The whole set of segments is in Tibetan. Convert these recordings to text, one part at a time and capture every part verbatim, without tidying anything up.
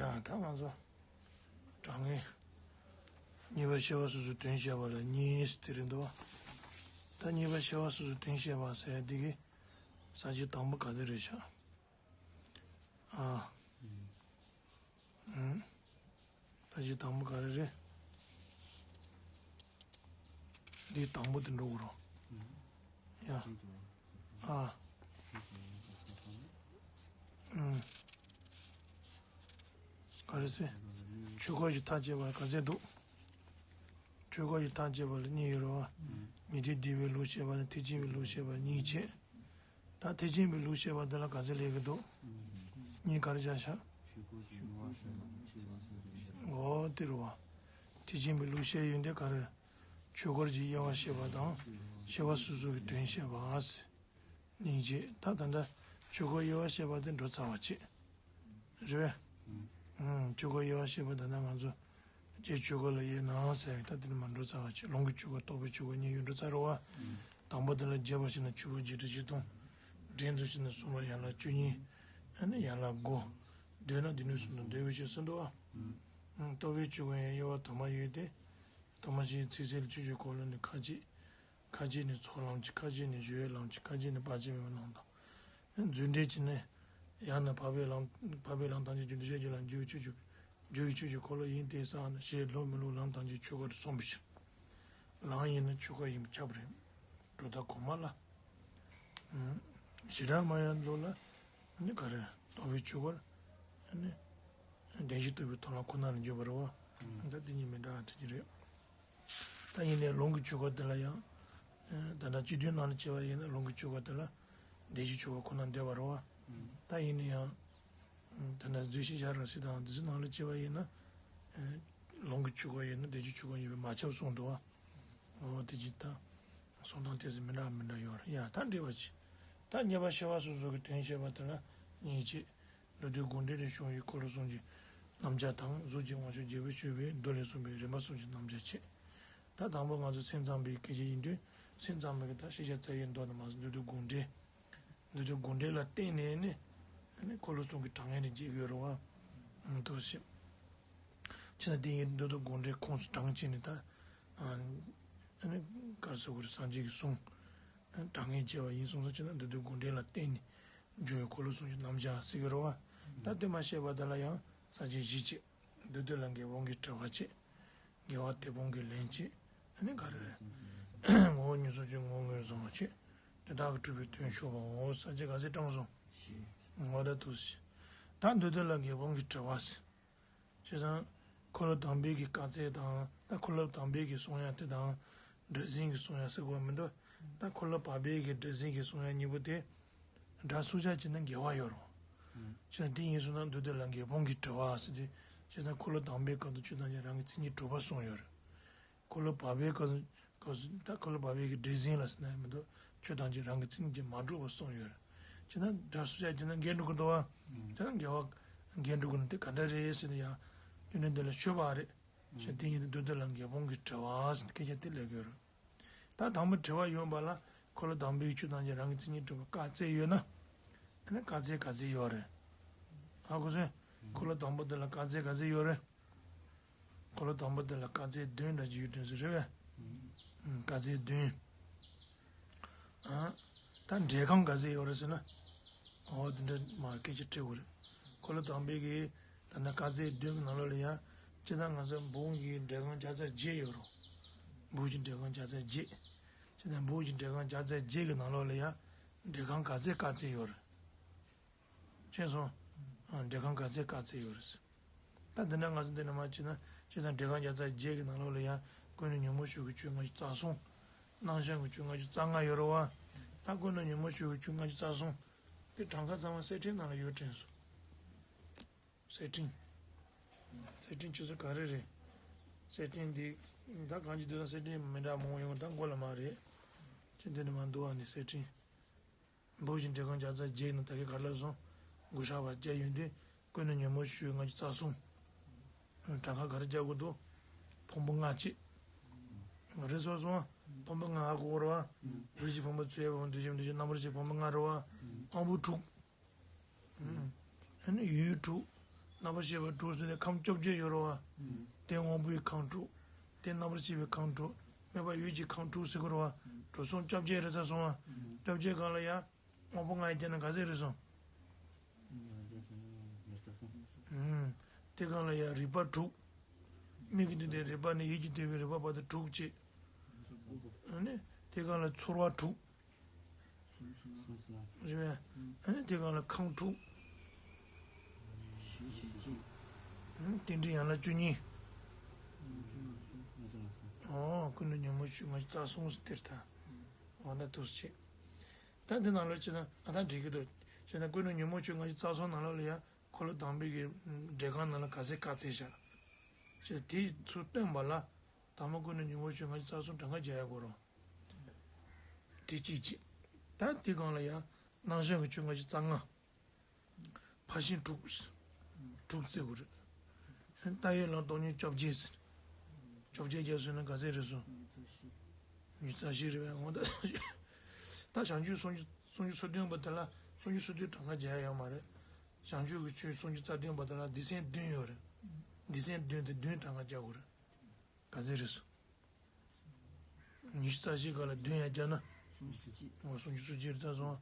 ཡང་ད་ང་ཚོ་དྲང་ངེས་གཉིས་པ་ཤེས་པ་སོ་སོའི་དོན་བཤད་པ་ལ་གཉིས་དེ་རེད་འདུག་ད་གཉིས་པ་ཤེས་པ་སོ་སོའི་དོན་བཤད་པ་ཟེར་ཡ་འདི་གི་ས་བཅད་དང་པོ་ག་དེ་རེད་ཤག་ཨ། ཨུམ། ད་ཅི་དང་པོ་ག་རེ་རེད། འདི་དང་པོ་དེ་འགྲོ་དགོས་རོ། ཡ། ཨ། ཨུམ། ག་རེ་ཟེར། ཆོས་འཁོར་གྱི་མཐའ་བཅད་པ་ག་ཚད་འདུག་ཆོས་འཁོར་གྱི་མཐའ་བཅད་པ་ལ་གཉིས་ཡོད་རེད་བ། ཉན་ཐོས་སྡེ་པའི་ལུགས་བཤད་པ་དང་ཐེག་ཆེན་པའི་ལུགས་བཤད་པ་གཉིས་བྱས། ད་ཐེག་ཆེན་པའི་ལུགས་བཤད་པ་འདི་ལ་ག་ཚད་ལས་ཀྱི་འདུག་གཉིས་ག་རེ་བཞག་ཤག་འོ་དེ་རེད་བ། ཐེག་ཆེན་པའི་ལུགས་བཤད་ཡོན་ཏན་ག་རེ། ཆོས་འཁོར་གྱི་དབྱེ་བ་བཤད་པ་དང་། ཤེས་པ་སོ་སོ་གི་དོན་བཤད་པ། གཉིས་བྱས། ད་ད་ལྟ་ཆོས་འཁོར་དབྱེ་བ་བཤད་པ་དེ་འགྲོ་ཚར་བ་བྱས། རེད་པས། ཨང་། ཆོས་འཁོར་དབྱེ་བ་བཤད་པ་ད་ལྟ་ང་ཚོ་རྗེ་ཆོས་འཁོར་ལ་དབྱེ་ན་ཟེར་ད་དེ་ནི་མ་འགྲོ་ཚར་བ་བྱས། ལུང་གི་ཆོས་འཁོར་རྟོགས་པའི་ཆོས་འཁོར་གཉིས་ཡོད་འགྲོ་ཚར་རེད་བ། དང་པོ་དེ་ལ་རྒྱས་པར་བཤད་ན་ཆོས་འཁོར་བརྒྱད་ཁྲི་བཞི་སྟོང་། འགྲེལ་དུ་བཤད་ན་གསུམ་ལ་ཡན་ལག་བཅུ་གཉིས། ཨ་ནི་ཡན་ལག་དགུ། བསྡུས་ན་སྡེ་སྣོད་གསུམ་དང་བསྡུས་པའི་ཆོས་གསུམ་འདུག་བ། ཨང་། རྟོགས་པའི་ཆོས་འཁོར་ཡང་དབྱེ་བ་དུ་མ་ཡོད་དེ། དུ་མ་བཞིའི་ཚིག་གསལ་ཆོས་ཀྱི་འཁོར་ལོ་ནི་ཁ་ཅིག་ཁ་ཅིག་ནི་ཚོགས་ལམ་གྱི། ཁ་ཅིག་ནི་སྦྱོར་བའི་ལམ་གྱི། ཁ་ཅིག་ནི་བར་ཆད་མེད་པའི་ལམ་དང་། རྫུ་འཕྲུལ་གྱིས་ནི་ཡང་ན་འཕགས་པའི་ལམ། འཕགས་པའི་ལམ་ཐམས་ཅད་རྒྱུན་དུ་ཤེས་ཀྱི་ལམ། སྦྱོར་བའི་ཆོས་ཀྱི། སྦྱོར་བའི་ཆོས་ཀྱི་འཁོར་ལོ་ཡིན་ཏེ་ཟེར་ན། ཞེས་ལུགས་མི་སླུ་ལམ་ཐམས་ཅད་ཆོས་འཁོར་དུ་གསུངས་པའི་ཕྱིར། ལམ་ཡིན་ན་ཆོས་འཁོར་ཡིན་པས་ཁྱབ་པ་རེད། འགྲོ་ལྡོག་གོང་མ་ལ། ཞེ་དྲག་མ་ཡིན་ལུགས་ལ། ཨ་ནི་ག་རེ། རྟོགས་པའི་ཆོས་འཁོར། ཨ་ནི་བདེན་བཞི་རྟོགས་པའི་མཐོང་ལམ་ཁོ་ན་ལ་འཇུག་པ་རེད་བ། ད་དེ་གཉིས་མི་འདྲ་བ་དེ་གཉིས་རེད། ད་ཡིན་ནའི་ལུང་གི་ཆོས་འཁོར་དེ་ལ་ཡང་། ད་ལྟ་སྤྱི་དོན་ནང་ལ་བྱས་པ་ཡིན་ན་ལུང་གི་ཆོས་འཁོར་དེ་ལ་བདེན་བཞིའི་ཆོས་འཁོར་ཁོ་ན་འདོད་པ་རེད་བ། ད་ཡིན་ན་ཡང་། ད་ལྟ་རྫུས་ཤིང་བྱ་རོག་སྲིད་དང་འདི་ཚོ་ནང་ལ་བྱས་པ་ཡིན་ན། ལུང་གི་ཆོས་འཁོར་ཡིན་ན་བདེན་བཞིའི་ཆོས་འཁོར་ཡིན་པས་མ་ཁྱབ་གསུངས་འདུག་བ། འོ་དེ་ཅི་ལྟ། གསུང་སྟངས་ཏོག་ཙམ་མི་འདྲ་མི་འདྲ་ཡོད་རེད། ཡ་ད་འགྲིག་པ་ཅི། ད་གཉིས་པ་ཤེས་པ་སོ་སོ་གི་དོན་བཤད་པ་དེ་ལ་གཉིས་བྱས། མདོ་སྡེ་དགོངས་འགྲེལ་ལས་བྱུང་བའི་འཁོར་ལོ་གསུམ་གྱི་རྣམ་གཞག་དང་། གཟུགས་ཅན་དབང་ཕྱུག་རྒྱལ་པོས་མཆོད་པའི་མདོ་ལས་གསུངས་པའི་རིམ་པ་གསུམ་གྱི་རྣམ་གཞག་བྱས། ད་དང་པོ་ང་ཚོ་སེམས་ཙམ་པའི་སྐད་ཆ་ཡིན་དུས། སེམས་ཙམ་པ་གི་ད་ཤེས་བྱ་རྩ་བའི་མདོ་དང་མ་སོ་མདོ་སྡེ་དགོངས་འགྲེལ། མདོ་སྡེ་དགོངས་འགྲེལ་ལ་བརྟེན་ནས་ནི། ཨ་ནི་འཁོར་ལོ་གསུམ་གྱི་གྲངས་ངེས་དེ་འབྱེད་དགོས་རེད་བ། ཐུགས་ཞིབ། ཅི་ན་དེ་ཡིན་མདོ་སྡེ་དགོངས་འགྲེལ་ཁོངས་སུ་དྲངས་བྱས་ནས་ད། ཨ་ནི་ག་རེ་ཟེར་དགོས་རེད། སངས་རྒྱས་ཀྱི་གསུང་། གྲངས་ངེས་བྱས་པ་ཡིན་སོང་ཙང་ཅི་ན་མདོ་སྡེ་དགོངས་འགྲེལ་ལ་བརྟེན་ནས་འབྱུང་བའི་འཁོར་ལོ་གསུམ་གྱི་རྣམ་གཞག་ཟེར་གྱི་རེད་བ། ད་དེ་མ་བཤད་པ་དེ་ལ་ཡང་ས་བཅད་བཞི་བྱས། མདོ་སྡེ་ལ་འགལ་སྤོང་གི་དྲི་བ་བྱས། དགེ་བ་དད་སྤོང་གི་ལན་བྱས། ཨ་ནི་ག་རེ་རེད། ངོ་བོ་ཉིད་སོགས་ཀྱི་ངོ་བོ་ངོས་བཟུང་བ་བྱས། དེ་དག་གིས་གྲུབ་པའི་དོན་ཞུགས་པའོ། ས་བཅད་ག་ཚོད་བགྲངས་སོང་། ངོ་ད་ཐུགས་ཞིབ། ད་མདོ་སྡེ་ལ་འགལ་སྤོང་གི་དྲི་བ་ཟེར། བྱས་ཙང་། འཁོར་ལོ་དང་པོའི་གི་བཀའ་སྩལ་དང་། ད་འཁོར་ལོ་དང་པོའི་གི་གསུང་ཡག་དེ་དང་། སྒྲ་འཛིན་གྱི་གསུང་ཡག་ཟེར་དགོས་མི་འདུག་ད་འཁོར་ལོ་བར་པའི་གི་སྒྲ་འཛིན་གྱི་གསུང་ཡག་གཉིས་པོ་དེ། སྒྲ་སུ་ཆ་ཅི་ན་འགལ་བ་ཡོད་རུང་། བྱས་ཙང་དེ་ཡིན་སོང་ན་མདོ་སྡེ་ལ་འགལ་སྤོང་གི་དྲི་བ་ཟེར་ཏེ། བྱས་ཙང་འཁོར་ལོ་དང་པོའི་སྐབས་སུ་ཆོས་ཐམས་ཅད་རང་གི་མཚན་ཉིད་གྲུབ་པ་གསུངས་ཡོད་རེད། འཁོར་ལོ་བར་པའི་སྐབས་སུ། སྐབས་སུ་ད་འཁོར་ལོ་བར་པའི་གི་སྒྲ་འཛིན་ལ་ཟེར་ན་མི་འདུག་ཆོས་ཐམས་ཅད་རང་གི་མཚན་ཉིད་ཀྱིས་མ་གྲུབ་པ་གསུངས་ཡོད་རེད། བྱས་ན་སྒྲ་སུ་ཆ་ཅི་ན་འགལ་འགྲོ་གི་འདུག་བ། བྱས་ན་འགལ་བ། འགལ་འགྲོ་གི་ན་དེ་ག་འདྲ་རེད་ཟེར་ན་ཡང་། རྒྱུ་མཚན་འདི་ལ་ཤོད་པ་རེད། ཞེས་དེ་ཉིད་དུ་མདོ་སྡེ་ལ་འགལ་སྤོང་གི་དྲི་བ་ཟེར་སྐད་ཆ་དེ་ལབ་ཀྱི་ཡོད་རེད། ད་དང་པོ་དྲི་བ་ཡོང་བ་ལ་འཁོར་ལོ་དང་པོའི་ཆོས་ཐམས་ཅད་རང་གི་མཚན་ཉིད་གྲུབ་པ་བཀའ་སྩལ་ཡོད་ན། ཨ་ནི་བཀའ་སྩལ་ག་ཚོད་ཡོད་རེད། ཧ་གོ་སོང་། འཁོར་ལོ་དང་པོ་དེ་ལ་བཀའ་སྩལ་ག་ཚོད་ཡོད་རེད། འཁོར་ལོ་དང་པོ་དེ་ལ་བཀའ་སྩལ་བདུན་འདྲ་ཅིག་ཡོད་དྲན་སོང་རེད་པས། བཀའ་སྩལ་བདུན། ཨ། ད་འགྲེལ་ཁང་ག་ཚོད་ཡོད་རེད་ཟེར་ན། འོ་དེ་འདྲ་མར་སྐད་ཆ་དྲི་དགོས་རེད། འཁོར་ལོ་དང་པོའི་གི་ད་ལྟ་བཀའ་སྩལ་བདུན་གི་ནང་ལོགས་ལ་ཡང་། སྤྱིར་བཏང་ང་ཚོ་འབུམ་གྱི་འགྲེལ་ཁང་བརྒྱ་རྩ་བརྒྱད་ཡོད་རུང་། འབུམ་གྱི་འགྲེལ་ཁང་བརྒྱ་རྩ་བརྒྱད། སྤྱིར་བཏང་འབུམ་གྱི་འགྲེལ་ཁང་བརྒྱ་རྩ་བརྒྱད་གི་ནང་ལོགས་ལ་ཡང་། འགྲེལ་ཁང་ག་ཚོད་བཀའ་སྩལ་ཡོད་རེད། མཁྱེན་སོང་། ཨ། འགྲེལ་ཁང་ག་ཚོད་བཀའ་སྩལ་ཡོད་རེད། ད་འདི་འདྲ་ང་ཚོ་འདི་ནས་མར་བྱས་ན། བྱས་ཙང་འགྲེལ་ཁང་བརྒྱ་རྩ་བརྒྱད་ཀྱི་ནང་ལོགས་ལ་ཡང་། ཀུན་ནས་ཉོན་མོངས་ཆོས་ཀྱི་ཆོས་ལྔ་བཅུ་རྩ་གསུམ། སྣང་ཞེན་གྱི་ཆོས་ལྔ་བཅུ་རྩ་ལྔ་ཡོད་རེད་བ། ད་ཀུན་ནས་ཉོན་མོངས་ཆོས་ཀྱི་ཆོས་ལྔ་བཅུ་རྩ་གསུམ་དེ་གྲངས་ཀ་ཚང་མ་གསེར་ཕྲེང་ནང་ལ་ཡོད་དྲན་སོང་། གསེར་ཕྲེང་། གསེར་ཕྲེང་ཁྱེད་ཚོ་ག་རེ་རེད། གསེར་ཕྲེང་འདི། ད་གང་ཅི་འདུག་ད་གསེར་ཕྲེང་མི་འདྲ་མང་པོ་ཡོང་ད་མགོ་ལ་མ་རེད། ཁྱེད་འདི་ནས་མར་འདུག་བ་ནི་གསེར་ཕྲེང་། འབུམ་གྱི་འགྲེལ་ཁང་བརྒྱ་རྩ་བརྒྱད་ནང་ད་གིན་ག་རེ་ལབ་སོང་། བགོ་བཤའ་བརྒྱ་བརྒྱ་ཡོད་དུས་ཀུན་ནས་ཉོན་མོངས་ཆོས་ལྔ་བཅུ་རྩ་གསུམ། གྲངས་ཀ་ག་རེ་རྒྱག་དགོས་འདུག་ཕུང་པོ་ལྔ་གཅིག་རེད་སོང་སོང་། ཕུང་པོ་ལྔ་ཧ་གོ་གོ་རེད་བ། རིགས་ཀྱི་ཕུང་པོ་ཚོས་ཕུང་པོ་འདུ་བྱེད་འདུ་བྱེད་རྣམ་པར་ཤེས་ཕུང་པོ་ལྔ་རེད་བ། དབང་པོ་དྲུག་ཨ་ནི་ཡུལ་དྲུག་རྣམ་པར་ཤེས་པ་དྲུག་ཟེར་ནས་ཁམས་བཅོ་བརྒྱད་ཡོད་རེད་བ། དེ་དབང་པོའི་ཁམས་དྲུག་དེ་རྣམ་པར་ཤེས་པའི་ཁམས་དྲུག་སྨེ་བ་ཡུལ་གྱི་ཁམས་དྲུག་ཟེར་གི་རེད་བ། དྲུག་གསུམ་བཅོ་བརྒྱད་རེད་ཚར་སོང་བ། བཅོ་བརྒྱད་སྒང་ལ་ཡ། དབང་པོ་ལྔ་ཡི་རྒྱན་ན་ག་ཚད་རེད་སོང་། ཨུམ། དེ་སྒང་ལ་ཡ་རིག་པ་དྲུག་མིག་གིས་མཐོང་དུས་རིག་པ་ནས་ཡིད་ཀྱིས་མཐོང་བའི་རིག་པ་བར་དུ་དྲུག་བྱས། ཨ་ནི། དེ་སྒང་ལ་ཚོར་བ་དྲུག་རེད་པས། ཨ་ནི་དེ་སྒང་ལ་ཁམས་དྲུག་ཨ་ནི་རྟེན་འབྲེལ་ཡན་ལག་བཅུ་གཉིས། ཨོ་ཀུན་ཏུ་ཉོན་མོངས་ཆོས་ལྔ་བཅུ་རྩ་གསུམ་ཟེར་དེར་ད། འོ་ན་འདུག་སེ་བྱས། ད་འདི་ནང་ལ་བྱས་ན་ཨ་ད་འགྲིག་གི་འདུག་བྱས་ན་ཀུན་ཏུ་ཉོན་མོངས་ཆོས་ལྔ་བཅུ་རྩ་གསུམ་ནང་ལོགས་ལ་ཡང་འཁོར་ལོ་དང་པོའི་གི་འགྲེལ་ཁང་ནང་ལ་ག་ཚད་བཀའ་སྩལ་བཞག་བྱས་དེ་ཚུར་སྟོན་པ་ལ་དང་པོ་ཀུན་ཏུ་ཉོན་མོངས་ཆོས་ལྔ་བཅུ་རྩ་གསུམ་གྲངས་ཀ་རྒྱག་ཡ་དགོས་རེད། དེ་གཅིག་བྱས། ད་དེ་སྒང་ལ་ཡང་རྣམ་གཞག་གི་ཆོས་ལྔ་བཅུ་རྩ་ལྔ། ཕར་ཕྱིན་དྲུག་དྲུག་བརྩི་དགོས་རེད། ལྟ་བའི་ལམ་སྟོང་ཉིད་བཅོ་བརྒྱད་ཟེར། བཅོ་བརྒྱད་བརྒྱབ་སོང་ན་ག་ཚད་རེད་སོང་། ཉི་ཤུ་རྩ་བཞི་རེད་པས་འོ་ད། ད་བྱང་ཆུབ་སུམ་ཅུ་སུམ་ཅུ་སོ་བདུན་པ་དེ་ལ་སུམ་ཅུ་སོ་བདུན་གྲངས་ཀ་རྒྱག་ཡ་ཡོད་མ་རེད། བྱང་ཆུབ་ཀྱི་ཆོས་སུམ་ཅུ་རྩ་བདུན་པ་དེ་ལ་སྡེ་ཚན་བདུན་ཡོད་རེད། སྡེ་ཚན་བདུན་དེ་བདུན་གྲངས་ཀ་རྒྱག་དགོས་རེད། ག་ཚད་རེད་སོང་། ཉི་ཤུ་རྩ་བཞི་སྒང་ལ་བདུན་ཡང་བརྒྱབ་ན། འོ་སུམ་ཅུ་སོ་གཅིག་རེད་ཚར་སོང་།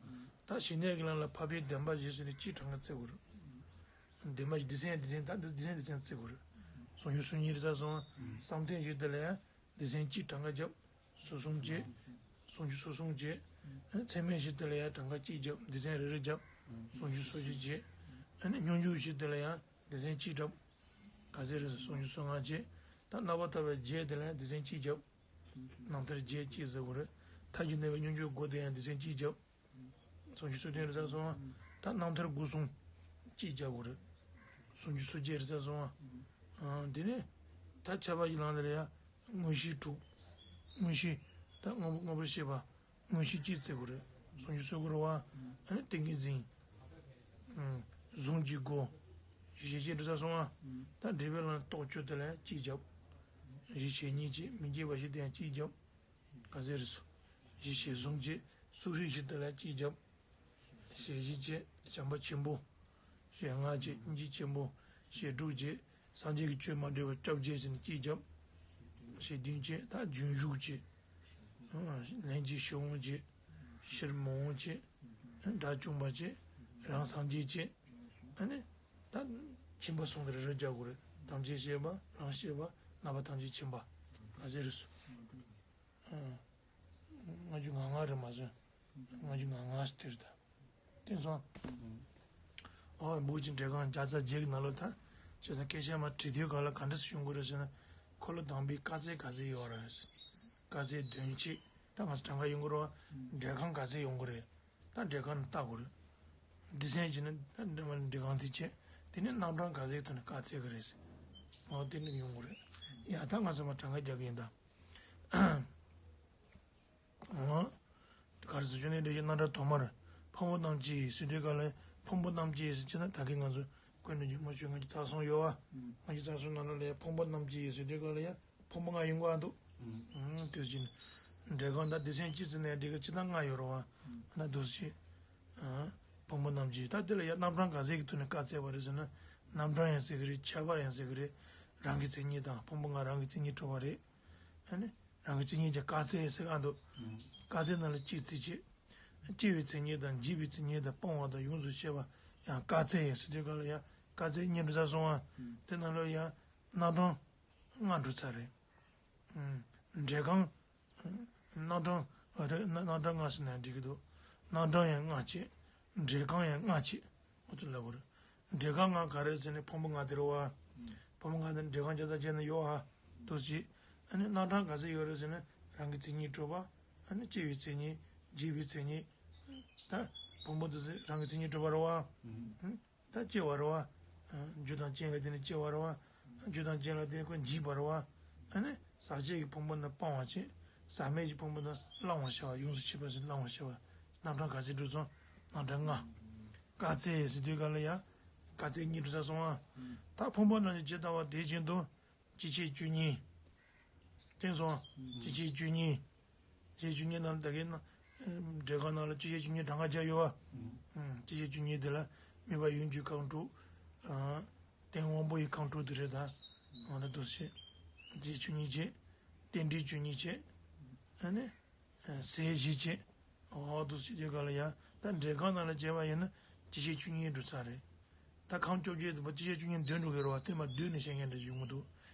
ད་ཞི་གནས་ཀྱི་ལམ་ལ་འཕགས་པའི་བདེན་པ་བཞི་ཟེར་ནས་གཅིག་གྲངས་ཀ་བརྩི་དགོས་རེད། བདེན་པ་བཞི་སྡེ་ཚན་སྡེ་ཚན་ད་འདི་སྡེ་ཚན་སྡེ་ཚན་བརྩི་དགོས་རེད། སུམ་ཅུ་སོ་གཉིས་རེད་ཚར་སོང་། བསམ་གཏན་བཞི་དེ་ལ་ཡང་སྡེ་ཚན་གཅིག་གྲངས་ཀ་བརྒྱབ། སོ་གསུམ་བྱས། སུམ་ཅུ་སོ་གསུམ་བྱས། ཚད་མེད་བཞི་དེ་ལ་ཡང་གྲངས་ཀ་གཅིག་བརྒྱབ་སྡེ་ཚན་རེ་རེ་བརྒྱབ། སུམ་ཅུ་སོ་བཞི་བྱས། ཨ་ནི་སྙོམས་འཇུག་བཞི་དེ་ལ་ཡང་སྡེ་ཚན་གཅིག་བརྒྱབ། ག་ཚད་རེད་སོང་། སུམ་ཅུ་སོ་ལྔ་བྱས། ད་རྣམ་པར་ཐར་པའི་བརྒྱད་དེ་ལ་ཡང་སྡེ་ཚན་གཅིག་བརྒྱབ། རྣམ་ཐར་བརྒྱད་གཅིག་ཟེར་དགོས་རེད། ཐབས་ཀྱིས་གནས་པའི་སྙོམས་འཇུག་དགུ་དེ་ཡང་སྡེ་ཚན་གཅིག་བརྒྱབ། སུམ་ཅུ་སོ་བདུན་རེད་ཚར་སོང་། ད་རྣམ་ཐར་དགུ་གསུམ་གཅིག་བརྒྱབ་དགོས་རེད། སུམ་ཅུ་སོ་བརྒྱད་རེད་ཚར་སོང་། ཨ། དེ་ནས་ད་ཁྱད་པར་གྱི་ལམ་དེ་ལ་ཡང་མངོན་ཤེས་དྲུག་མངོན་ཤེས་ད་དངོས་པོ་དངོས་པོར་ཤེས་པ། མངོན་ཤེས་གཅིག་བརྩི་དགོས་རེད། སུམ་ཅུ་སོ་དགུ་རེད་བ། ཨ་ནི་ཏིང་ངེ་འཛིན། ཨ། གཟུངས་ཀྱི་སྒོ། བཞི་བྱས་གཅིག་རེད་ཚར་སོང་ང་། ད་འབྲས་བུའི་ལམ་རྟོགས་བཅུ་དེ་ལ་གཅིག་བརྒྱབ། གཞི་བྱེ་གཉིས་བྱས་མི་སྐྱེ་བ་བཞི་དེ་ཡང་གཅིག་བརྒྱབ། ག་ཚད་རེད་སོང་། གཞི་བྱེ་གཟུངས་བྱས་གསུང་རིག་བཞི་དེ་ལ་གཅིག་བརྒྱབ། ཞལ་བཞི་བྱས་བྱམས་པ་ཆེན་པོ། ཞལ་ལྔ་བྱས་སྙིང་རྗེ་ཆེན་པོ། ཞལ་དྲུག་བྱས་སངས་རྒྱས་ཀྱི་ཆོས་མ་འདྲེས་པ་བཅོ་བརྒྱད་ཟེར་ནས་གཅིག་བརྒྱབ། ཞལ་བདུན་བྱས་ད་རྗེས་འཇུག་བྱས། ལྷན་ཅིག་ཞི་བ་འོང་བྱས། ཕྱིར་མི་འོང་བྱས། དགྲ་བཅོམ་པ་བྱས། རང་སངས་རྒྱས་བྱས། ཨ་ནི། ད་ཕྱིན་པ་གསུམ་དེ་རེ་རེ་རྒྱག་དགོས་རེད། ཐམས་ཅད་ཤེས་པ། རང་ཤེས་པ། རྣམ་པ་ཐམས་ཅད་མཁྱེན་པ། ག་ཚད་རེད་སོང་། ལྔ་བཅུ་ང་ལྔ་རེད་མ་སོང་། ལྔ་བཅུ་ང་ལྔ་ཟེར་དེ་རེད་ད། དེང་སང་། ཨོ་འབུ་ཅི་འདྲེ་གང་བརྒྱ་རྩ་བརྒྱད་ཀྱི་ནང་ལོགས་ད། བྱས་ཙང་སྐད་ཆ་མར་དྲི་དུས་གང་ལ་ག་འདྲ་སེ་ཡོང་གི་རེད་ཟེར་ན། འཁོར་ལོ་དང་པོའི་བཀའ་སྩལ་ག་ཚད་ཡོད་རེད་ཟེར། བཀའ་སྩལ་བདུན་བྱས། ད་ང་ཚོ་གྲངས་ཀ་ཡོང་གི་རེད་བ། འདྲེ་གང་ག་ཚད་ཡོང་གི་རེད། ད་འདྲེ་གང་ནས་བལྟ་དགོས་རེད། སྡེ་ཚན་བྱས་ན་ད་འདྲེ་གང་དེ་བྱས། དེ་ནས་རྣམ་གྲངས་ག་ཚད་ཐོག་ནས་བཀའ་སྩལ་གི་རེད་ཟེར། ཨོ་དེ་ནས་ཡོང་གི་རེད། ཡ་ད་ང་ཚོ་མར་གྲངས་ཀ་རྒྱག་གི་ཡིན་ད། ཨང་། ག་རེ་ཟེར་རྒྱུ་ནི་འདི་ཡི་རྣམ་གྲངས་དུ་མར། ཕུང་པོ་རྣམས་ཀྱི་ཟེར་དུས་ག་ལ་ཕུང་པོ་རྣམས་ཀྱི་ཟེར་གྱི་ན་ད་གིན་ང་ཚོ་ཀུན་ཏུ་ཉོན་མོངས་ཆོས་ལྔ་བཅུ་རྩ་གསུམ་ཡོད་བ། ལྔ་བཅུ་རྩ་གསུམ་ནང་ལ་ལས་ཕུང་པོ་རྣམས་ཀྱི་ཟེར་དུས་ག་ལ་ཡ་ཕུང་པོ་ལྔ་ཡོང་གི་འདུག་ཨང་དེ་བཞིན། འདྲེ་གང་ད་སྡེ་ཚན་གཅིག་ཙམ་ནས་འདྲེ་གི་སྤྱི་དང་ལྔ་ཡོད་རེད་བ། ཨ་ན་འདུག་སེ། ཕུང་པོ་རྣམས་ཀྱི་ད་དེ་ལ་ཡ་རྣམ་གྲངས་ག་ཚད་ཀྱི་ཐོག་ནས་བཀའ་སྩལ་བ་རེད་ཟེར་ན། རྣམ་གྲངས་ཡང་ཟེར་གི་རེད། ཁྱད་པར་ཡང་ཟེར་གི་རེད། རང་གི་མཚན་ཉིད་དང་ཕུང་པོ་ལྔ་རང་གི་མཚན་ཉིད་གྲུབ་པ་རེད། ཨ་ནི། རང་གི་མཚན་ཉིད་ཀྱང་བཀའ་སྩལ་ཟེར་ག་འདུག་བཀའ་སྩལ་ནང་ལ་གཅིག་བརྩི་བྱས། སྐྱེ་བའི་མཚན་ཉིད་དང་འཇིག་པའི་མཚན་ཉིད་དང་སྤོང་བ་དང་ཡོངས་སུ་ཤེས་པ་ཡང་བཀའ་སྩལ་ཟེར་དུས་ག་ལ་ཡ་བཀའ་སྩལ་གཉིས་འགྲོ་ཚར་སོང་ང་། དེ་ནང་ལ་ཡ་རྣམ་གྲངས་ལྔ་འགྲོ་ཚར་རེད། འདྲེ་གང་། རྣམ་གྲངས་རེད། རྣམ་གྲངས་ལྔ་ཟེར་ན་འགྲིག་གི་འདུག་རྣམ་གྲངས་ཡང་ལྔ་བྱས། འདྲེ་གང་ཡང་ལྔ་བྱས། འོ་ཚོ་ལབ་དགོས་རེད། འདྲེ་གང་ལྔ་ག་རེ་ཟེར་ནས་ཕུང་པོ་ལྔ་དེ་རེད་བ། ཕུང་པོ་ལྔ་དེ་འདྲེ་གང་བརྒྱ་རྩ་བརྒྱད་ན་ཡོད་ཨ། འདུག་སེ། ཨ་ནི་རྣམ་གྲངས་ག་ཚད་ཡོད་རེད་ཟེར་ན་རང་གི་མཚན་ཉིད་གྲུབ་པ། ཨ་ནི་སྐྱེ་བའི་མཚན་ཉིད། འཇིག་པའི་མཚན་ཉིད། ད་ཕུང་པོ་དེ་ཚོ་རང་གི་མཚན་ཉིད་གྲུབ་པ་རེད་བ། ད་སྐྱེ་བ་རེད་བ། རྒྱུ་དང་རྐྱེན་ལ་བརྟེན་ནས་སྐྱེ་བ་རེད་བ། རྒྱུ་དང་རྐྱེན་ལ་བརྟེན་ནས་ཁོ་འཇིག་པ་རེད་བ། ཨ་ནི་ཟག་བཅས་ཀྱི་ཕུང་པོ་རྣམས་སྤང་བར་བྱེད། ཟག་མེད་ཀྱི་ཕུང་པོ་རྣམས་བླང་བར་བྱ་བ། ཡོངས་སུ་ཤེས་པ་ཟེར་བླང་བར་བྱ་བ། རྣམ་གྲངས་ག་ཚད་འགྲོ་སོང་། རྣམ་གྲངས་ལྔ། བཀའ་སྩལ་ཟེར་དུས་ག་ལ་ཡ། བཀའ་སྩལ་གཉིས་འགྲོ་ཚར་སོང་ཨ། ད་ཕུང་པོ་རྣམས་ཀྱི་ཇི་ལྟ་བ་དེ་བཞིན་དུ། སྤྱི་བྱེ་བཅུ་གཉིས། དེང་སང་། སྤྱི་བྱེ་བཅུ་གཉིས། བྱེ་བཅུ་གཉིས་ནང་ལ་ད་གིན་ན། འདྲེ་གང་ནང་ལ་སྤྱི་བྱེ་བཅུ་གཉིས་གྲངས་ཀ་བརྒྱ་ཡོད་བ། སྤྱི་བྱེ་བཅུ་གཉིས་དེ་ལ་དམིགས་པ་ཡུལ་གྱི་ཁམས་དྲུག་ཨ། རྟེན་དབང་པོ་ཡི་ཁམས་དྲུག་དེ་རེད་ད། འོ་ན་འདུ་བྱེད། རྫས་བཅུ་གཉིས་བྱས། རྟེན་འབྲེལ་བཅུ་གཉིས་བྱས། ཨ་ནི། ཟས་བཞི་བྱས། འོ་འདུ་བྱེད་དེ་ག་ལ་ཡ། ད་འབྲས་ཁམས་ནང་ལ་བྱས་པ་ཡིན་ན་སྤྱི་བྱེ་བཅུ་གཉིས་འགྲོ་ཚར་རེད། ད་ཁམས་བཅོ་བརྒྱད་དེ་སྤྱི་བྱེ་བཅུ་གཉིས་འདོན་འགྲོ་གི་རེད་བ། དེ་མ་འདོན་ནས་བཤད་མཁན་འདྲ་ཞིག་ཡོང་གི་འདུག་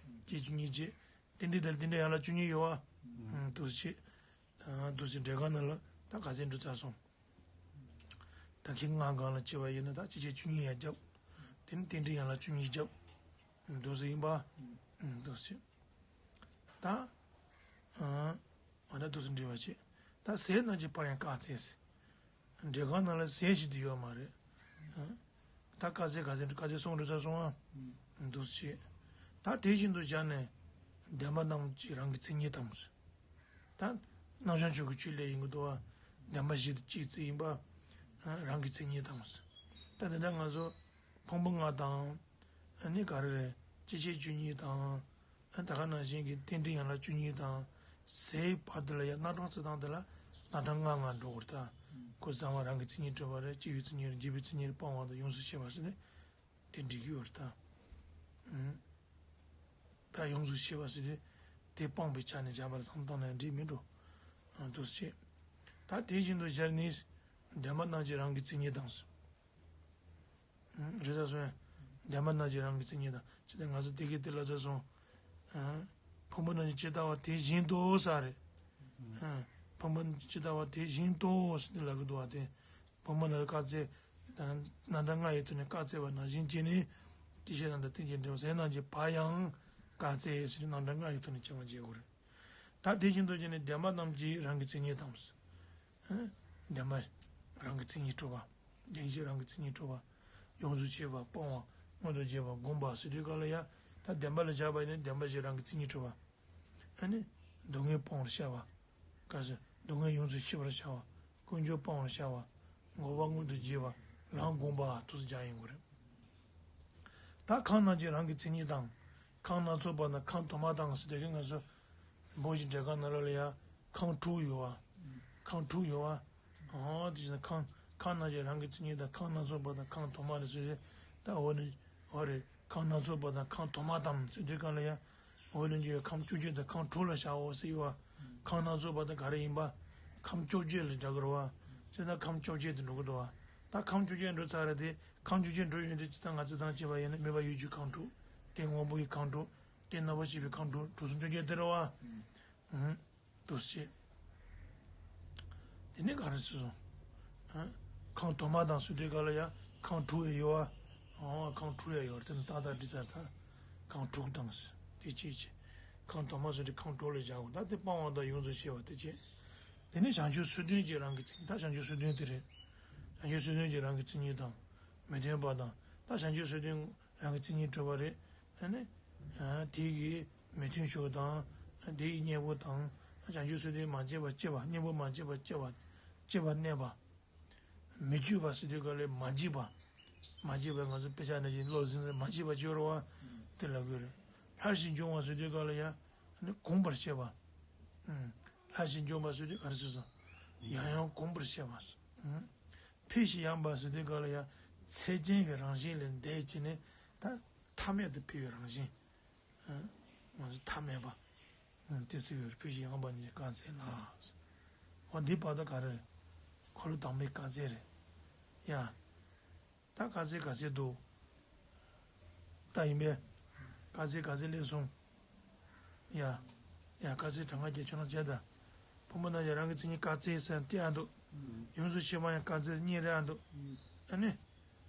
རྫས་བཅུ་གཉིས་བྱས། རྟེན་འབྲེལ་དང་རྟེན་འབྲེལ་ཡན་ལག་བཅུ་གཉིས་ཡོད་བ། འདུ་བྱེད། ད་འདུ་བྱེད་འབྲས་ཁམས་ནང་ལ་ད་ག་ཚད་འགྲོ་ཚར་སོང་། ད་ཁྱེད་སྔགས་སྒང་ལ་བྱས་པ་ཡིན་ན་ད་སྤྱི་བྱེ་བཅུ་གཉིས་ཡར་བརྒྱབ། དེ་ནས་རྟེན་འབྲེལ་ཡན་ལག་བཅུ་གཉིས་བརྒྱབ། འདུ་བྱེད་ཡིན་པ། འདུ་བྱེད། ད། ཨ་ད་འདུ་བྱེད་འབྲེལ་བ་བྱེད། ད་ཟས་རྣམས་ཀྱི་བར་ཡང་བཀག་ཚེ། འབྲས་ཁམས་ནང་ལ་ཟས་ཞིག་ཏུ་ཡོད་མ་རེད། ད་བཀག་ཚེ་ག་ཚད་བཀག་ཚེ་སོང་འགྲོ་ཚར་སོང་ཨ། འདུ་བྱེད། ད་དེ་བཞིན་དུ་སྦྱར་ནས། ལྡན་པ་རྣམས་ཀྱི་རང་གི་མཚན་ཉིད་དང་། ད་རྣམ་བྱང་ཆོས་ཀྱི་ཆོས་ལས་ཡིན་གྱི་འདུག་བ། ལྡན་པ་བཞི་དང་གཅིག་ཙམ་ཡིན་པ། རང་གི་མཚན་ཉིད་དང་། ད་དེ་འདྲ་ང་ཚོ་ཕུང་པོ་ལྔ་དང་། ཨ་ནི་ག་རེ་རེད། སྤྱི་བྱེ་བཅུ་གཉིས་དང་། ཨ་ད་ག་ནང་བཞིན་གྱི་རྟེན་འབྲེལ་ཡན་ལག་བཅུ་གཉིས་དང་། ཟས་བར་དུ་ལ་ཡང་སྣ་གྲངས་བརྩི་སྟངས་དེ་ལ་སྣ་གྲངས་ལྔ་ལྔ་འགྲོ་གི་རེད་ད། ཁོ་བསམ་པ་རང་གི་མཚན་ཉིད་གྲུབ་པ་རེད། སྐྱེ་བའི་མཚན་ཉིད་རེད། འཇིག་པའི་མཚན་ཉིད་རེད། སྤང་བ་དང་ཡོངས་སུ་ཤེས་པ་ཟེར་ནས་དེ་འགྲིག་གི་ཡོད་རེད་ད། ཨུམ། ད་ཡོངས་སུ་ཤེས་པ་ཟེར་དུས་དེ་སྤངས་པའི་ཆ་ནས་སྦྱར་བ་ལ་བསམ་བཏང་ན་ཡང་འགྲིག་མི་འགྲོ། ཨ་འདུ་བྱེད། ད་དེ་བཞིན་དུ་སྦྱར་ནས། ལྡན་པ་རྣམས་ཀྱི་རང་གི་མཚན་ཉིད་དང་། རེད་ད་སོ། ལྡན་པ་རྣམས་ཀྱི་རང་གི་མཚན་ཉིད་དང་། ཅི་སྟེ་ང་ཚོ་དེ་གའི་དེ་ལ་ཚ་སོང་། ཕུང་པོ་རྣམས་ཀྱི་ཇི་ལྟ་བ་དེ་བཞིན་དུ་ས་རེད། ཕུང་པོ་ཇི་ལྟ་བ་དེ་བཞིན་དུ་ཟེར་ཏེ་ལབ་ཀྱི་འདུག་བ་དེ། ཕུང་པོ་རྣམས་བཀག་ཚེ། རྣམ་གྲངས་ལྔ་ཡི་ཐོག་ནས་བཀག་ཚེ་བ་ནང་བཞིན་བྱས་ནས། སྐྱེ་ཤི་རང་དང་རྟེན་ཅིང་འབྲེལ་བ་ཟས་རྣམས་ཀྱི་བར་ཡང་བཀག་ཚེ་ཟེར་ཏེ་རྣམ་གྲངས་ལྔ་ཡི་ཐོག་ནས་ཁྱབ་པ་བྱེད་དགོས་རེད། ད་དེ་བཞིན་དུ་བྱས་ནས་ལྡན་པ་རྣམས་ཀྱི་རང་གི་མཚན་ཉིད་དང་། ལྡན་པ་རང་གི་མཚན་ཉིད་གྲུབ་པ། ལྡན་ཞིང་རང་གི་མཚན་ཉིད་གྲུབ་པ། ཡོངས་སུ་ཤེས་པ། སྤོང་བ། མངོན་དུ་བྱེད་པ། བསྒོམ་པ་ཟེར་དུས་ག་ལ་ཡ། ད་ལྡན་པ་ལ་བཞག་པ་ཡིན་ན་ལྡན་པ་ཞིག་རང་གི་མཚན་ཉིད་གྲུབ་པ། ཨ་ནི། སྡུག་བསྔལ་སྤོང་བར་བྱ་བ། ག་ཟེར། སྡུག་བསྔལ་ཡོངས་སུ་ཤེས་པར་བྱ་བ། ཀུན་འབྱུང་སྤང་བར་བྱ་བ། འགོག་པ་མངོན་དུ་བྱེད་པ། ལམ་བསྒོམ་པ་དུ་སྦྱར་ཡོང་གི་རེད། ད་ཁམས་རྣམས་ཀྱི་རང་གི་མཚན་ཉིད་དང་། ཁམས་སྣ་ཚོགས་པ་དང་ཁམས་དུ་མ་དང་ཟེར་དེ་གའི་ང་ཚོ་འབོ་ཞིང་འབྲས་ཁམས་ནང་ལོགས་ལ་ཡ་ཁམས་དྲུག་ཡོད་བ། ཁམས་དྲུག་ཡོད་བ། འོ་དེ་བཞིན་ཁམས་ཁམས་རྣམས་ཀྱི་རང་གི་མཚན་ཉིད་དང་། ཁམས་སྣ་ཚོགས་པ་དང་ཁམས་དུ་མ་རེད་ཟེར་ཏེ། ད་འོ་ནི་འོ་རེད། ཁམས་སྣ་ཚོགས་པ་དང་ཁམས་དུ་མ་དང་ཟེར་དུས་ག་ལ་ཡ། འོ་ནི་ཁམས་བཅོ་བརྒྱད་དང་ཁམས་དྲུག་ལ་བྱའོ་ཟེར་བ། ཁམས་སྣ་ཚོགས་པ་དང་ག་རེ་ཡིན་པ། ཁམས་བཅོ་བརྒྱད་ལ་བཞག་གི་རེད་བ། ཟེར་ན་ཁམས་བཅོ་བརྒྱད་དེ་འགྲོ་གི་འདུག་བ། ད་ཁམས་བཅོ་བརྒྱད་འགྲོ་ཚར་རེད་དེ། ཁམས་བཅོ་བརྒྱད་འགྲོ་ཡོང་དུས་ཇི་ལྟར་ང་ཚོས་བཏང་བྱས་པ་ཡིན་ན་མོས་པ་ཡིད་ཀྱི་ཁམས་དྲུག་རྟེན་དབང་པོ་ཡི་ཁམས་དྲུག་རྟེན་རྣམ་པར་ཤེས་པའི་ཁམས་དྲུག་དྲུག་གསུམ་བཅོ་བརྒྱད་དེ་རེད་བ། ཨུམ། འདུ་བྱེད། དེ་ནས་ག་རེ་ཟེར་སོང་། ཨ། ཁམས་དུ་མ་དང་ཟེར་དུས་ག་ལ་ཡ་ཁམས་དྲུག་ཡ་ཡོད་ཨ། ཨོ་ཁམས་དྲུག་ཡ་ཡོད་རེད། དེ་ནི་ཏག་ཏག་འགྲིག་ཚར་ད། ཁམས་དྲུག་དང་ཟེར་དེ་ཅི་ཅི། ཁམས་དུ་མ་ཟེར་དུས་ཁམས་དྲུག་ལ་བཞག་འོ། ད་དེ་སྤང་བ་དང་ཡོངས་སུ་ཤེས་པ་དེ་ཅི། དེ་ནས་བྱང་ཆུབ་སེམས་དོན་གྱི་རང་གི་མཚན་ཉིད། ད་བྱང་ཆུབ་སེམས་དོན་དེ་རེད། བྱང་ཆུབ་སེམས་དོན་གྱི་རང་གི་མཚན་ཉིད་དང་། མི་མཐུན་པ་དང་། ད་བྱང་ཆུབ་སེམས་དོན་རང་གི་མཚན་ཉིད་གྲུབ་པ་རེད། ཨ་ནི། ཨ་དེ་གི་མི་མཐུན་ཕྱོགས་དང་། དེ་ཡི་གཉེན་པོ་དང་། བྱང་ཆུབ་སེམས་དོན་མ་སྐྱེས་པ་སྐྱེས་པ། གཉེན་པོ་མ་སྐྱེས་པ་སྐྱེས་པ། སྐྱེས་པ་གནས་པ། མི་བསྐྱོད་པ་ཟེར་དུས་ག་ལ་མ་འཇིག་པ། མ་འཇིག་པ་ང་ཚོ་དཔེ་ཆ་ནང་བཞིན་བློ་ཟིན་ཟིན་མ་འཇིག་པ་སྐྱོ་རུ་བ། དེ་ལ་དགོས་རེད། སླར་ཞིང་འབྱུང་བ་ཟེར་དུས་ག་ལ་ཡ། ཨ་ནི་གོམས་པར་བྱེད་པ། ཨུམ། སླར་ཞིང་འབྱུང་བ་ཟེར་དུས་ག་རེ་ཟེར་སོང་། ཡང་ཡང་གོམས་པར་བྱེད་པ། ཨུམ། འཕེལ་ཞིང་ཡངས་པ་ཟེར་དུས་ག་ལ་ཡ། ཚད་ཅན་གྱི་རང་བཞིན་ལས་འདས་ཕྱིན་ནས་ད་ཐ་མལ་དུ་འཕེལ་བའི་རང་བཞིན། ཨ། ང་ཚོ་ཐ་མལ་པ། ཨ། དེ་ཟེར་བའི་འཕེལ་ཞིང་ཡངས་པ་ཉིད་དཀའ་ཚེགས་ལགས། འོ་འདི་བར་དུ་ག་རེ། འཁོར་ལོ་དང་པོའི་དཀའ་ཚེགས་རེད། ཡ། ད་དཀའ་ཚེགས་ག་ཚད་འདུག་ད་ཡིན་པས། དཀའ་ཚེགས་ག་ཚད་སླེབས་སོང་། ཡ། ཡ་དཀའ་ཚེགས་གྲངས་ཀ་བརྒྱད་ཁྱོད་རང་བྱས་ད། ཕུང་པོ་རྣམས་ཀྱི་རང་གི་མཚན་ཉིད་དཀའ་ཚེགས་ཟེར་དེ་ཨ་འདུག་ཡོངས་སུ་ཤེས་པ་ཡང་དཀའ་ཚེགས་གཉིས་རེད་ཨ་འདུག་ཨ་ནི།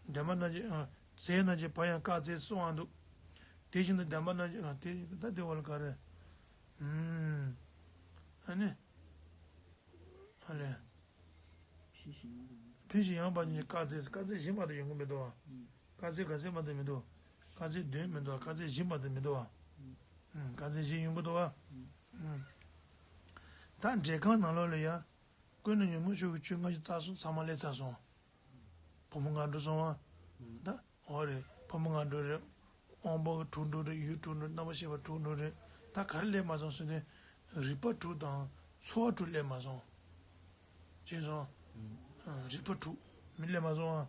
ལྡན་པ་རྣམས་ཀྱི་ཨ། ཟས་རྣམས་ཀྱི་བར་ཡང་དཀའ་ཚེགས་གསུམ་ཨ་འདུག་དེ་བཞིན་དུ་ལྡན་པ་རྣམས་ཀྱི་ཨ། དེ་ད་དེ་བ་ལ་ག་རེ། ཨུམ། ཨ་ནི། ཨ་ལས། འཕེལ་ཞིང་ཡངས་པ་ཉིད་དཀའ་ཚེགས། དཀའ་ཚེགས་བཞི་མ་གཏོགས་ཡོང་གི་མི་འདུག་བ། དཀའ་ཚེགས་ག་ཚད་མ་གཏོགས་མི་འདུག་དཀའ་ཚེགས་བདུན་མི་འདུག་དཀའ་ཚེགས་བཞི་མ་གཏོགས་མི་འདུག་བ། ཨུམ། དཀའ་ཚེགས་བཞི་ཡོང་གི་འདུག་བ། ཨུམ། ད་འབྲས་ཁམས་ནང་ལོགས་ལ་ཡ། ཀུན་ནས་ཉོན་མོངས་ཕྱོགས་ཀྱི་ཆོས་ལྔ་བཅུ་རྩ་གསུམ་ཚང་མ་སླེབས་ཚར་སོང་། ཕུང་པོ་ལྔ་འགྲོ་སོང་བ། ད། འོ་རེད། ཕུང་པོ་ལྔ་འགྲོ་རེད། དབང་པོ་དྲུག་འགྲོ་རེད། ཡུལ་དྲུག་འགྲོ། རྣམ་པར་ཤེས་པ་དྲུག་འགྲོ་རེད། ད་ག་རེ་སླེབས་མ་སོང་ཟེར་ན། རིག་པ་དྲུག་དང་ཚོར་བ་དྲུག་སླེབས་མ་སོང་། ཅེས་སོང་། ཨ། རིག་པ་དྲུག་མི་སླེབས་མ་སོང་ཨ།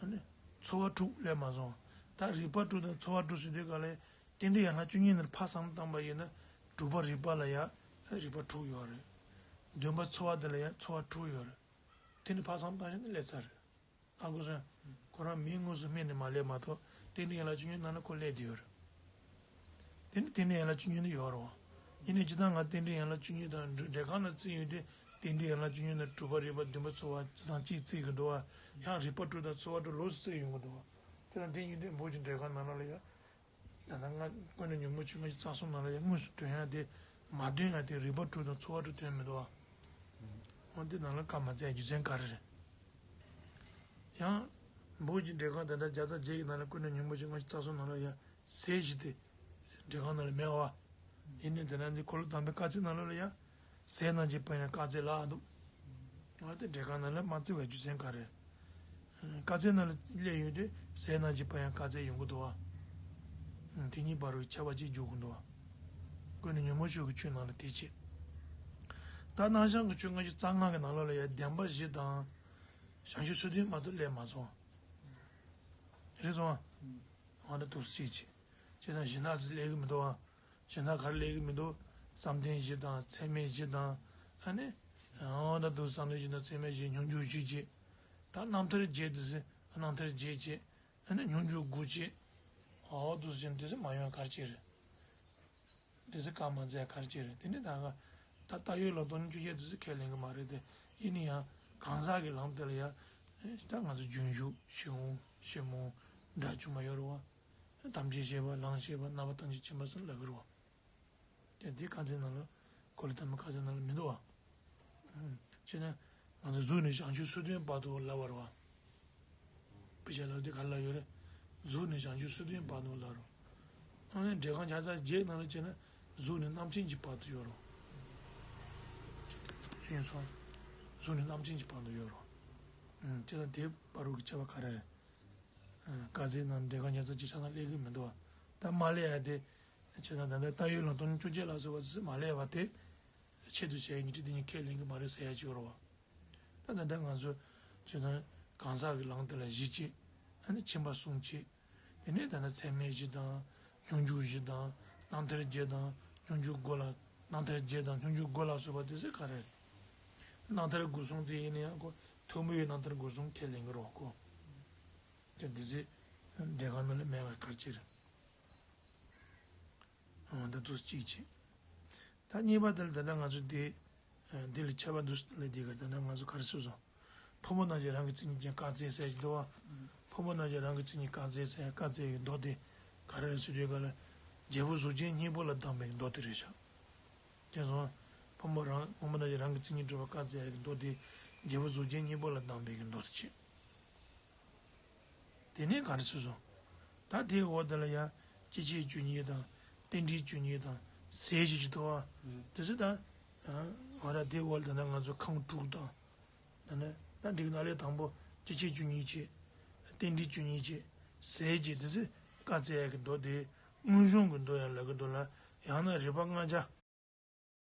ཨ་ནི། ཚོར་བ་དྲུག་སླེབས་མ་སོང་ ད་རིག་པ་དྲུག་དང་ཚོར་བ་དྲུག་ཟེར་དུས་ག་ལ་རྟེན་འབྲེལ་ཡན་ལག་བཅུ་གཉིས་ནང་ཕར་བསམ་བཏང་པ་ཡིན་ན། དྲུག་པ་རིག་པ་ལ་ཡང་རིག་པ་དྲུག་ཡོད་རེད། བདུན་པ་ཚོར་བ་དེ་ལ་ཡང་ཚོར་བ་དྲུག་ཡོད་རེད། དེ་ནི་ཕར་བསམ་བཏང་ཤེས་ནི་སླེབས་ཚར་རེད། ཧ་གོ་སོང་། ཁོ་རང་མིང་དངོས་སུ་སྨྲས་ནས་མ་སླེབས་མ་གཏོགས། རྟེན་འབྲེལ་ཡན་ལག་བཅུ་གཉིས་ནང་ན་ཁོ་སླེབས་བསྡད་ཡོད་རེད། དེ་ནི་རྟེན་འབྲེལ་ཡན་ལག་བཅུ་གཉིས་ནི་ཡོད་རེད་བ། ཡིན་ནའི་སྤྱིར་བཏང་ང་རྟེན་འབྲེལ་ཡན་ལག་བཅུ་གཉིས་དང་འབྲེལ་སྒང་ལ་བརྩིས་ཡོང་དུས། རྟེན་འབྲེལ་ཡན་ལག་བཅུ་གཉིས་ནི་དྲུག་པ་རིག་པ། བདུན་པ་ཚོར་བ་ཅི་དང་གཅིག་བརྩི་གི་འདུག་བ། ཡང་རིག་པ་དྲུག་དང་ཚོར་བ་དྲུག་ལོགས་སུ་བརྩི་ཡོང་གི་འདུག་བ། དེ་ལ་འདི་ཡིན་དུས་འབོད་ཀྱི་འགྲེལ་སྒང་ནང་ལ་ཡང་། ད་ལྟ་ང་ཀུན་ནས་ཉོན་མོངས་ཆོས་ལྔ་བཅུ་རྩ་གསུམ་ནང་ལ་ཡང་དངོས་སུ་འདོན་ཡ་དེ། མ་འདོན་ཡ་དེ་རིག་པ་དྲུག་དང་ཚོར་བ་དྲུག་འདོན་མི་འདུག་བ། འོ་འདི་ནང་ལ་བཀའ་མ་བསྩལ་རྒྱུ་མཚན་ག་རེ་རེད། ཡང་། འབོད་ཀྱི་འགྲེལ་སྒང་དེ་འདྲ་བརྒྱ་རྩ་བརྒྱད་ཀྱི་ནང་ལ་ཀུན་ནས་ཉོན་མོངས་ཆོས་ལྔ་བཅུ་རྩ་གསུམ་ནང་ལ་ཡང་ཟས་བཞི་དེ། འགྲེལ་སྒང་ནང་ལ་མེད་པ། ཡིན་ནའི་དེ་ནང་འདི་འཁོར་ལོ་དམ་པའི་བཀའ་སྩལ་ནང་ལོགས་ལ་ཡང་། ཟས་རྣམས་ཀྱི་དཔལ་ཡང་བཀའ་སྩལ་ལ་འདུག་འོ་དེ་འགྲེལ་སྒང་ནང་ལ་མ་བརྩི་བའི་རྒྱུ་མཚན་ག་རེ། བཀའ་སྩལ་ནང་ལ་སླེབས་ཡོང་དུས་ཟས་རྣམས་ཀྱི་དཔལ་ཡང་བཀའ་སྩལ་ཡོང་གི་འདུག་བ། དེ་གཉིས་བར་གྱི་ཁྱད་པར་ཅིག་འཇོག་གི་འདུག་བ། ཀུན་ནས་ཉོན་མོངས་ཆོས་ཀྱི་ཆོས་ནང་ལ་དེ་བྱེད། ད་རྣམ་བྱང་གི་ཆོས་ལྔ་བཅུ་རྩ་ལྔ་གི་ནང་ལོགས་ལ་ཡང་བདེན་པ་བཞི་དང་། བྱང་ཆུབ་སོ་བདུན་མ་གཏོགས་སླེབས་མ་སོང་། རེད་སོང་བ། འོ་ན་དུ་སྲིད་ཅིག་ཅེས་དང་གཞན་དག་ཅིག་སླེབས་ཀྱི་མི་འདུག་བ། གཞན་དག་ག་རེ་སླེབས་ཀྱི་མི་འདུག་བསམ་གཏན་བཞི་དང་ཚད་མེད་བཞི་དང་། ཨ་ནི། འོ་ན་དུ་བསམ་གཏན་བཞི་དང་ཚད་མེད་བཞི། སྙོམས་འཇུག་བཞི་བྱེད། ད་རྣམ་ཐར་བརྒྱད་དུ་ཟེར། རྣམ་ཐར་བརྒྱད་བྱེད། ཨ་ནི་སྙོམས་འཇུག་དགུ་བྱེད། འོ་དུ་ཟེར་དེ་ཚོ་མ་ཡོང་གར་བྱེད་རེད། དེ་ཚོ་བཀའ་མ་བསྩལ་གར་བྱེད་རེད། དེ་ནི་ད་ག་ད་ལྟ་ཡོད་ལ་སྟོང་ཉིད་བཅུ་བརྒྱད་དེ་ཚོ་ཁས་ལེན་གི་མ་རེད་དེ། ཡིན་ན་ཡང་གང་ཟག་གི་ལམ་དེ་ལ་ཡང་། ད་ང་ཚོ་རྒྱུན་ཞུགས་ཞི་བོ་ཞིབ་མོ་འདྲ་བྱུང་མ་ཡོད་རེད་བ། ཐམས་ཅད་ཤེས་པ་ལམ་ཤེས་པ་རྣམ་པ་ཐམས་ཅད་མཁྱེན་པ་སོགས་ལབ་གི་རེད་བ། དེ་འདི་བཀའ་སྩལ་ནང་ལ། འཁོར་ལོ་དམ་པའི་བཀའ་སྩལ་ནང་ལ་མི་འདུག་བ། ཅེ་ན། ང་ཚོ་གཟུགས་ནས་བྱང་ཆུབ་སོ་བདུན་བར་དུ་ལབ་པ་རེད་བ། དཔེ་ཆ་ལ་འདི་ག་ལ་ཡོད་རེད། གཟུགས་ནས་བྱང་ཆུབ་སོ་བདུན་བར་དུ་ལབ་རོ། ཨ་ནི་འགྲེལ་ཁང་བརྒྱ་རྩ་བརྒྱད་ནང་ལ་བྱས་ན་གཟུགས་ནས་རྣམ་མཁྱེན་གྱི་བར་དུ་ཡོད་རོ། ཤེས་སོང་། གཟུགས་ནས་རྣམ་མཁྱེན་གྱི་བར་དུ་ཡོད་རོ། ཨུམ། བྱས་ཙང་དེ་བར་དུ་གི་ཁྱད་པར་ག་རེ་རེད། ཨ། བཀའ་སྩལ་ནང་འགྲེལ་ཁང་བརྒྱ་རྩ་བརྒྱད་ཆ་ཚང་སླེབས་ཀྱི་མི་འདུག་བ། ད་མ་སླེབས་ཡ་དེ། བྱས་ཙང་ད་ལྟ་ད་ཡོད་ལ་སྟོང་ཉིད་བཅོ་བརྒྱད་ལ་སོགས་པ་ཚོ་མ་སླེབས་པ་དེ། ཆེད་དུ་བྱས་ཉི་ཁྲི་དེ་ཉིད་ཁས་ལེན་གྱི་མ་རེད་ཟེར་ཡ་ཅིག་ཡོད་རེད་བ། ད་ད་ལྟ་ང་ཚོ་བྱས་ཙང་གང་ཟག་གི་ལམ་དེ་ལ་བཞི་བྱེད། ཨ་ནི་ཁྱིམ་པ་གསུམ་བྱེད། དེ་ནས་ད་ལྟ་ཚད་མེད་བཞི་དང་། སྙོམས་འཇུག་བཞི་དང་། རྣམ་ཐར་བརྒྱད་དང་། སྙོམས་འཇུག་དགུ་ལ། རྣམ་ཐར་བརྒྱད་དང་སྙོམས་འཇུག་དགུ་ལ་སོགས་པ་དེ་ཚོ་ག་རེ་རེད། རྣམ་ཐར་དགུ་གསུམ་དེ་ཡིན་ན་ཡང་ཁོ་ཐོན་པའི་རྣམ་ཐར་དགུ་གསུམ་ཁས་ལེན་གྱི་རེད་བ་ཁོ། དེ་འདི་ཚོ་འགྲེལ་ཁང་ནང་ལ་མེད་པ་ག་རེ་བྱེད་རེད། འོ་ད་དུ་གཅིག་བྱེད། ད་གཉིས་པ་དེ་ལ་ད་ལྟ་ང་ཚོ་འདི། འདི་ལ་ཁྱད་པར་འདུག་ལས་འདི་གར་ད་ལྟ་ང་ཚོ་ག་རེ་ཟེར་སོང་། ཕོ་མོ་རྣམས་ཀྱིས་རང་གི་མཚན་ཉིད་ཀྱང་བཀའ་སྩལ་ཟེར་གྱི་འདུག་བ། ཕོ་མོ་རྣམས་ཀྱིས་རང་གི་མཚན་ཉིད་བཀའ་སྩལ་ཟེར་བཀའ་སྩལ་གྱི་མདོ་དེ་ག་རེ་རེད་ཟེར་དུས་ག་ལ། རྒྱལ་པོ་གཟུགས་ཅན་སྙིང་པོ་ལ་གདམས་པའི་མདོ་དེ་རེད་ཤག་དེ་སོང་། ཕོ་མོ་རང་ཕོ་མོ་རྣམས་ཀྱིས་རང་གི་མཚན་ཉིད་སྒྲུབ་པར་བཀའ་སྩལ་ཡག་གི་མདོ་དེ། རྒྱལ་པོ་གཟུགས་ཅན་སྙིང་པོ་ལ་གདམས་པའི་གི་མདོ་དེ་བྱེད། དེ་ནས་ག་རེ་ཟེར་སོང་། ད་དེའི་འོག་དེ་ལ་ཡང་སྤྱི་ཆོས་བཅུ་གཉིས་དང་། རྟེན་འབྲེལ་བཅུ་གཉིས་དང་། ཟས་བཅུ་གཅིག་འདུག་བ། དེ་ཚོ་ད། ཨ། འོ་ན་དེའི་འོག་ལ་ད་ནང་ང་ཚོ་ཁམས་དྲུག་དང་། ད་ནི་ད་འགྲིག་ན་ལས་དང་པོ་སྤྱི་ཆོས་བཅུ་གཉིས་བྱེད། རྟེན་འབྲེལ་བཅུ་གཉིས་བྱེད། ཟས་བཅུ་དེ་ཚོ་བཀའ་སྩལ་ཡག་གི་མདོ་དེ། མངོན་གཞུང་གི་མདོ་ཡང་ལབ་ཀྱི་འདུག་ལ། ཡང་ན་རིགས་པ་ལྔ་བརྒྱ།